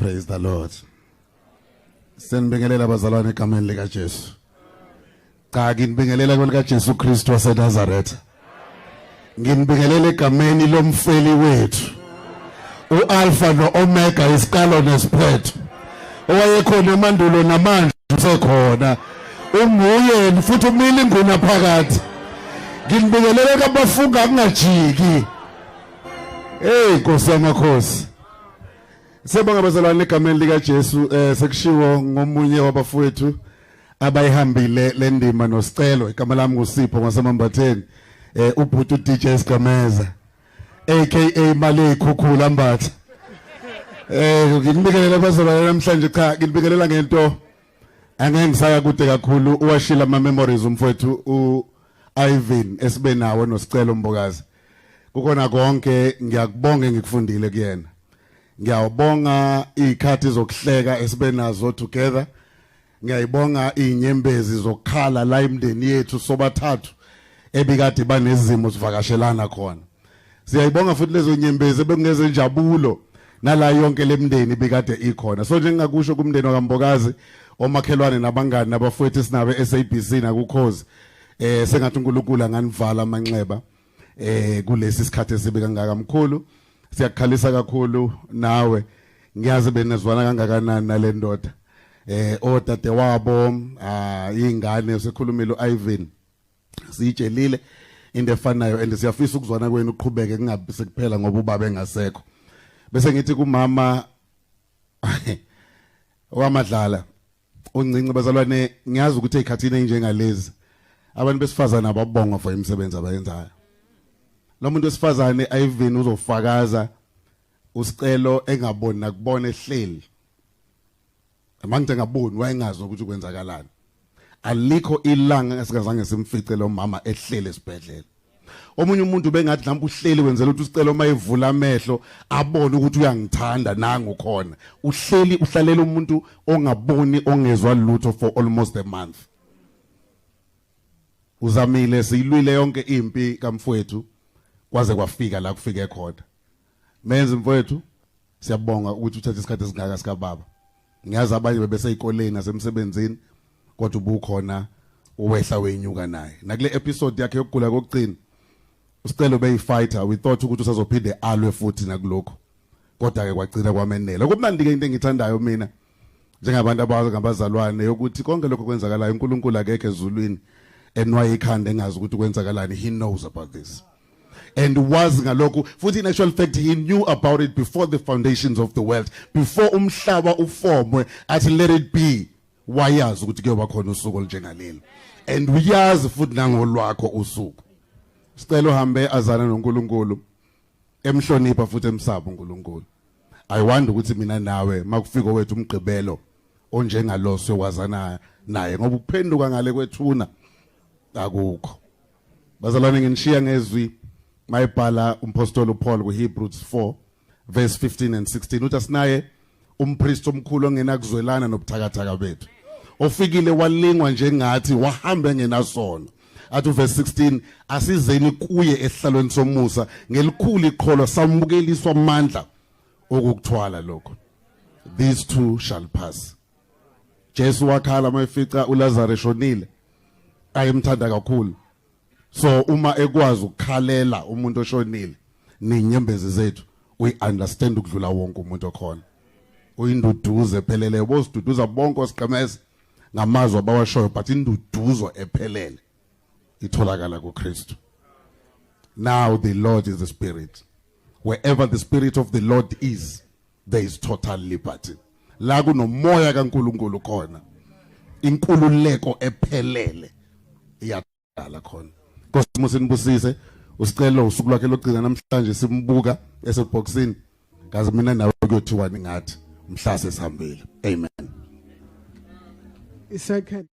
Praise the Lord. Senibingelela abazalwane egameni lika Jesu. Cha, nginibingelela kwelika Jesu Kristu waseNazaretha. Nginibingelela egameni lomfeli wethu. UAlpha noOmega, isiqalo nesiphetho. Owayekhona emandulo namanje usekhona. Unguye futhi umile inguna phakathi. Nginibingelela kabafunga kungajiki. Hey Nkosi yamakhosi. Siyabonga bazalwane egameni lika Jesu. Sekushiwo ngomunye wabafowethu abayihambile le ndima noSicelo. Igama lami nguSipho ngaseMambatheni. Ubhuti DJ Sigameza aka Mali Ikhukhula Mbatha. Nginibikelela bazalwane namhlanje, cha, nginibikelela ngento angeke ngisaya kude kakhulu. Uwashila ama memories umfowethu u Ivan esibe nawo noSicelo Mbokazi. Kukona konke ngiyakubonga engikufundile kuyena. Ngiyawubonga izikhathi zokuhleka esibe nazo together. Ngiyayibonga izinyembezi zokukhala la imndeni yethu sobathathu ebikade banezimo sivakashelana khona. Siyayibonga futhi lezo nyembezi ebekungeze njabulo nala yonke lemndeni ibikade ikhona. So njengakusho kumndeni wakaMbokazi, omakhelwane nabangani nabafowethu esinabe SABC nakuKhozi, sengathi uNkulunkulu anganivala amanxeba kulesi sikhathi esibi kangaka. Mkhulu, siyakukhalisa kakhulu nawe. Ngiyazi benezwana kangakanani nale ndoda, odade wabo, ingane sekhulumile uIvan, siyitshelile into efanayo and siyafisa ukuzwana kwenu uqhubeke, kungabi sekuphela ngoba ubaba engasekho. Bese ngithi kumama wamadlala uncinci, bazalwane, ngiyazi ukuthi ezikhathini enjengalezi abantu besifazana ababongwa for imisebenzi abayenzayo. Lo muntu wesifazane Ivan uzofakaza, uSicelo engaboni nakubona, ehleli manje engaboni, wayengazi ukuthi kwenzakalani. Alikho ilanga esingazange simfice lo mama ehleli esibhedlela. Omunye umuntu bengathi mhlawumbe uhleli wenzela ukuthi uSicelo uma evula amehlo abone ukuthi uyangithanda, nangu khona uhleli, uhlalela umuntu ongaboni, ongezwa lutho for almost a month. Uzamile, siyilwile yonke impi kamfowethu kwaze kwafika la kufike khona. Menzi mfowethu, siyabonga ukuthi uthathe isikhathi esingaka sika baba. Ngiyazi abanye bebeseyikoleni nasemsebenzini, kodwa ubukhona uwehla wenyuka naye nakule episode yakhe yokugula kokugcina. USicelo beyifighter, we thought ukuthi usazophinde alwe futhi nakulokho, kodwa ke kwagcina kwamenela. Kumnandi ke, into engithandayo mina njengabantu abangabazalwane yokuthi konke lokho kwenzakalayo, uNkulunkulu akekho ezulwini enwaye ikhanda engazi ukuthi kwenzakalani. He knows about this and wazi ngalokhu futhi. In actual fact, he knew about it before the foundations of the world, before umhlaba ufomwe, athi "Let it be." Wayazi ukuthi kuyoba khona usuku olunjengaleli and uyazi futhi nangolwakho usuku. Sicela uhambe azana noNkulunkulu, emhlonipha futhi emsaba uNkulunkulu. I wonder ukuthi mina nawe makufika wethu umgqibelo onjengalo sewazana naye, ngoba ukuphenduka ngale kwethuna akukho. Bazalwane, nginishiya ngezwi mayibhala umpostoli uPaul kuHebrews 4 verse 15 and 16, uthi asinaye umpriest omkhulu ongenakuzwelana nobuthakathaka bethu, ofikile walingwa njengathi, wahamba engenasono. Athi uverse 16, asizeni kuye esihlalweni somusa ngelikhulu iqholo, samukeliswa amandla okukuthwala lokho. These too shall pass. Jesu wakhala mayefica uLazarus eshonile, ayemthanda kakhulu. So uma ekwazi ukukhalela umuntu oshonile nenyembezi zethu, uyi understand ukudlula wonke umuntu okhona. Uyinduduzo ephelele. Bosiduduza bonke osiqemeza ngamazwi abawashoyo, but induduzo ephelele itholakala kuKristu. Now the Lord is the Spirit. Wherever the Spirit of the Lord is, there is total liberty. La kunomoya kaNkuluNkulu khona, inkululeko ephelele iyadala khona. Nkosi musinibusise. USicelo usuku lwakhe lokugcina namhlanje, simbuka eseboxini. Kazi mina nawe kuyothiwa ningathi mhla sesihambile. Amen. Second.